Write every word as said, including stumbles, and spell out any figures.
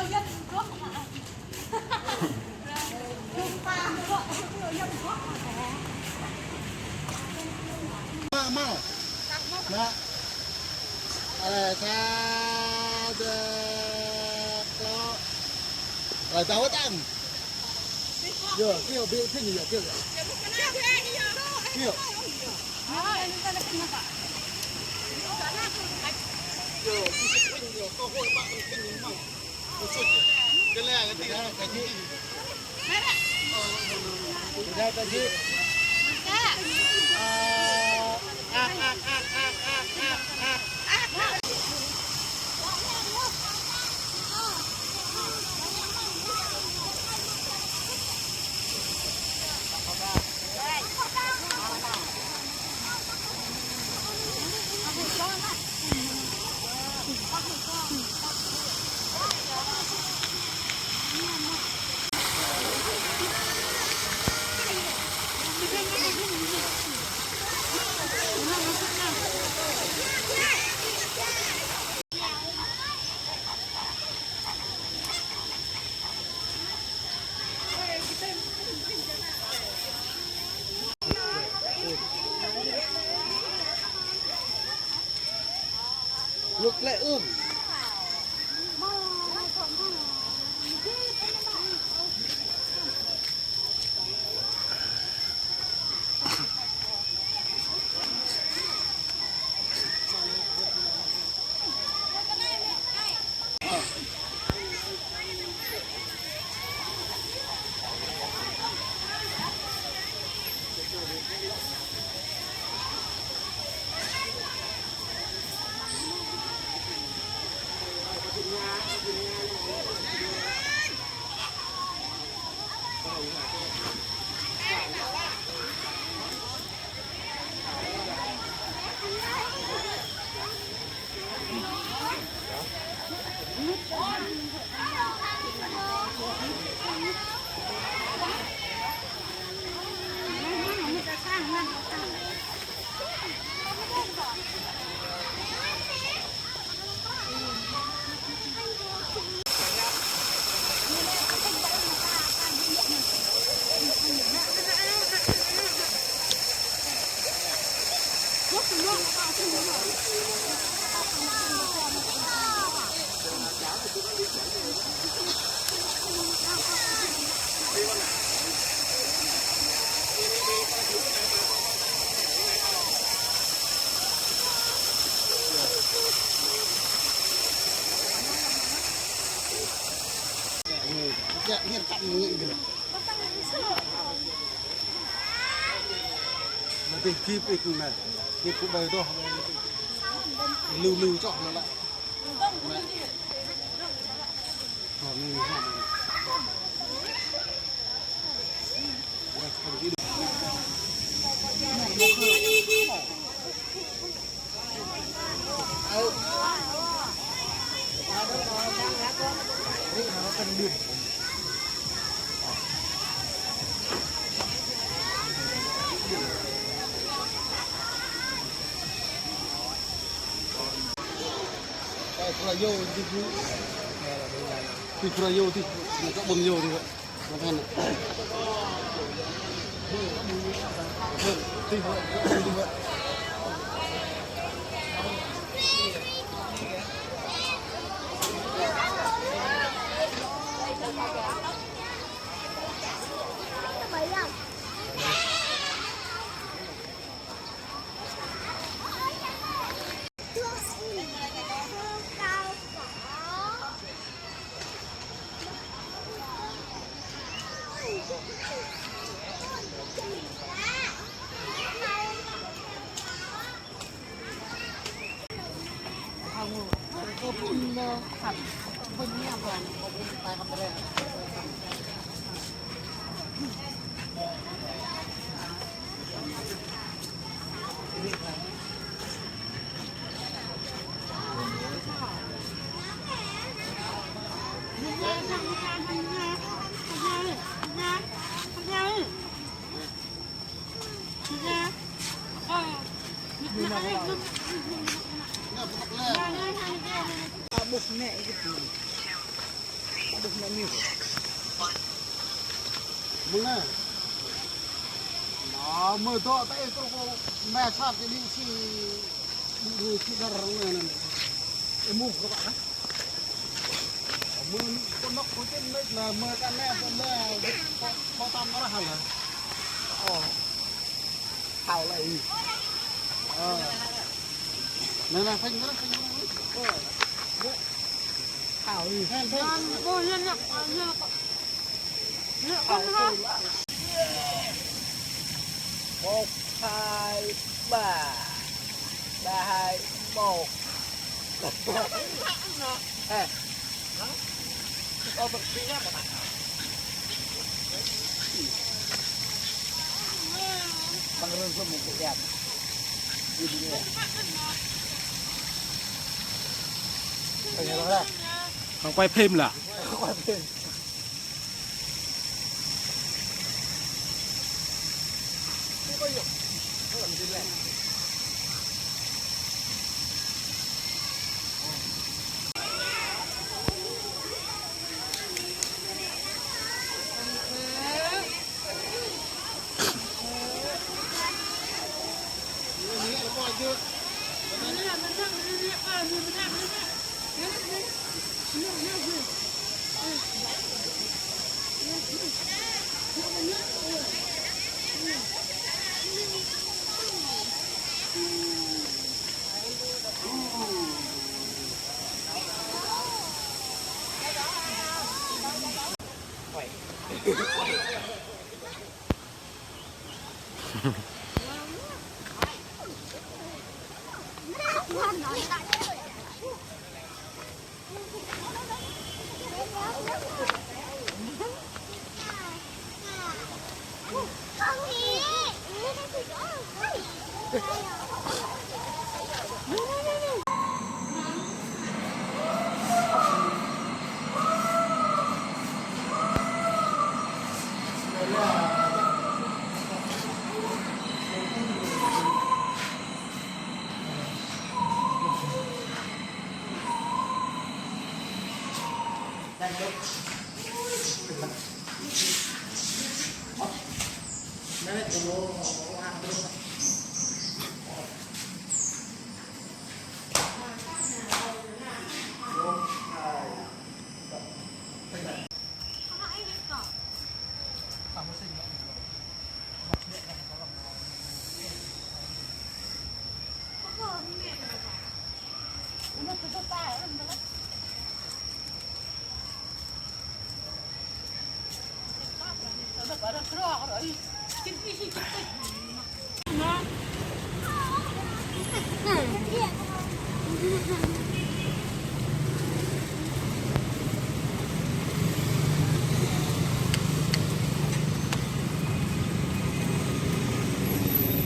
Mă, mă. Mă. Alai, sa, dua, klâo. Alai, dua, tăng. Yơh, kêu, ƀing khĭn yơh, kêu. Kêu. Yơh, kêu khĭn yơh, kơ hơi ƀă khĭn yơh. Ngược lại ưm. Ƀing gih pik anai, gih kơ ƀai tŏh. Lu lu čŏh lăi. Mơ̆ng anai. Mơ̆ dŏ tơ ih truh kơ mơsat kơ đĭ si, đĭ si dar mơ̆ng anai. Ih mŭk kơ pă anai. Mơ̆ kơ nok kơ čin mơ̆ lah mơ̆ kơ anai kơ anai kơ, kơ tơm arah lah. Ơ. Thâo lĕ. Ơ. Anai, anai, phanh, anai, phanh, anai. Ơ. Thâo. Phanh, phanh. Một, hai, ba. Ba, hai, một. Ơ. Hăng quay phim lah. Quay phim.